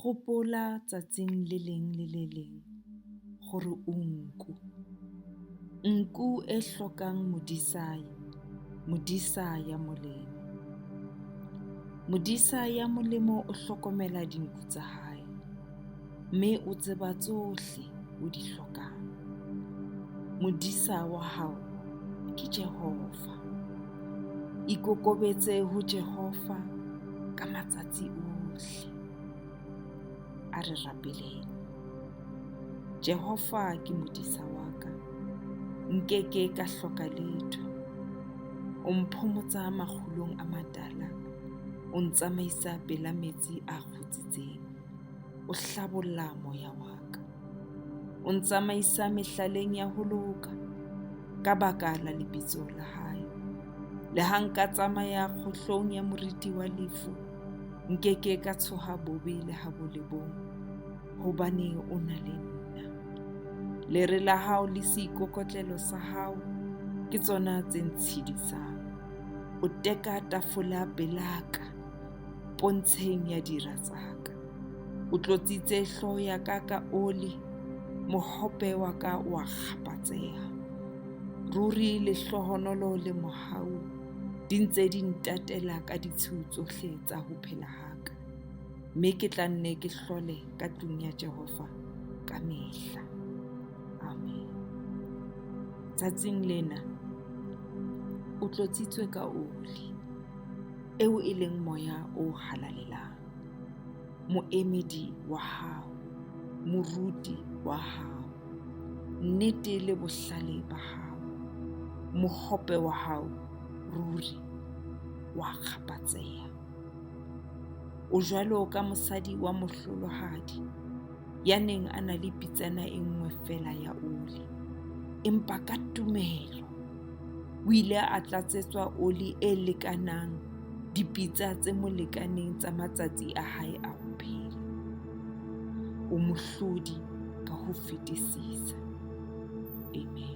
Gopola tsatsing le leng le le leng gore o nku. Nku e hlokang modisa, modisa ya molemo. Modisa ya molemo o hlokomela dinku tsa hae, mme o tseba tsohle o di hlokang. Modisa wa hao ke Jehova. Ikokobetse ho Jehova ka matsatsi ohle. A re rapeleng. Jehova ke modisa wa ka, nkeke ka hloka letho. O mphomotsa makgulong a matala, o ntsamaisa pela metsi a kgutsitseng, o hlabolla moya wa ka. O ntsamaisa mehlaleng ya ho loka ka baka la lebitso la hae. Le ha nka tsamaya kgohlong ya moriti wa lefu, nkeke ka tshoha bobe le ha bo le bong, hobane o na le nna. Lere la hao le seikokotlelo sa hao ke tsona tse ntshedisang. O teka tafola pelaka pontsheng ya dira tsa ka. O tlotsitse hlooho ya ka ka oli, mohope wa ka o a kgaphatseha. Ruri lehlohonolo le mohau di ntse di ntatela ka ditshiu tsohle tsa ho phela ha ka, mme ke tla nne ke hlole ka tlung ya Jehova ka mehla. Amen. Tsatsing lena o tlotsitswe ka oli eo e leng moya o halalelang, moemedi wa hao, moruti wa hao, nnete le bohlale ba hao, mohope wa hao ruri wa kgaphatseha. O jwalo ka mosadi wa mohlolohadi ya neng a na le pitsana e nngwe feela ya oli, empa ka tumelo o ile a tlatsetswa oli e lekanang dipitsa tse mo lekaneng tsa matsatsi a hae a ho phela. O mohlodi ka ho fetisisa. Amen.